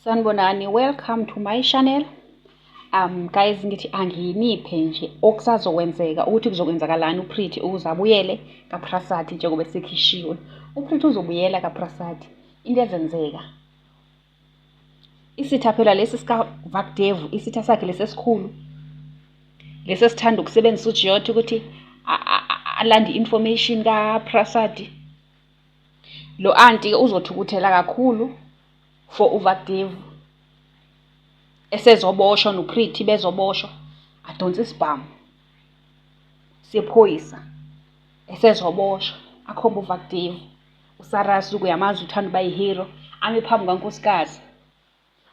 Sanibonani, welcome to my channel. Guys, ngithi anginiphe nje okusazokwenzeka ukuthi kuzokwenzakalani uPretty ukuze abuyele kaPrasad njengoba esekhishiwe. UPretty uzobuyela kaPrasad. Into ezenzeka isitha phela lesi sikaVakdev, isitha sakhe lesi esikhulu lesi esithanda ukusebenzisa uJyoti ukuthi alande i-information kaPrasad. Lo anti-ke uzothukuthela kakhulu for uVakdev esezoboshwa noPretty bezoboshwa, adonse isibhamu sephoyisa esezoboshwa, akhombe uVakdev. USarasu uyamazi uthanda uba yi-hero, ame phambi kwankosikazi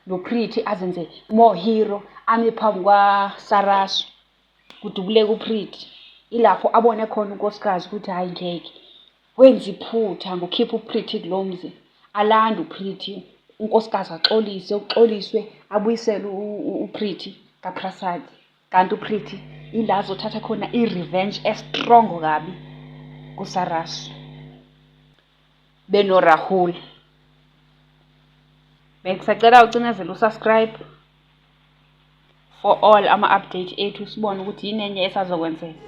noPretty azenze more hero, ame phambi kwaSarasu kudubuleke uPretty. Ilapho abone khona unkosikazi ukuthi hhayi ngeke wenza iphutha ngokukhipha uPretty kulo mzi. Alande uPretty, unkosikazi axolise, uxoliswe, abuyiselwe uPretty kaPrasad. Kanti uPretty ila azothatha khona i-revenge e-strong kabi kuSarasu benoRahul. Bengisacela ucinezele u-subscribe for all ama-update ethu, sibone ukuthi yini enye esazokwenzeka.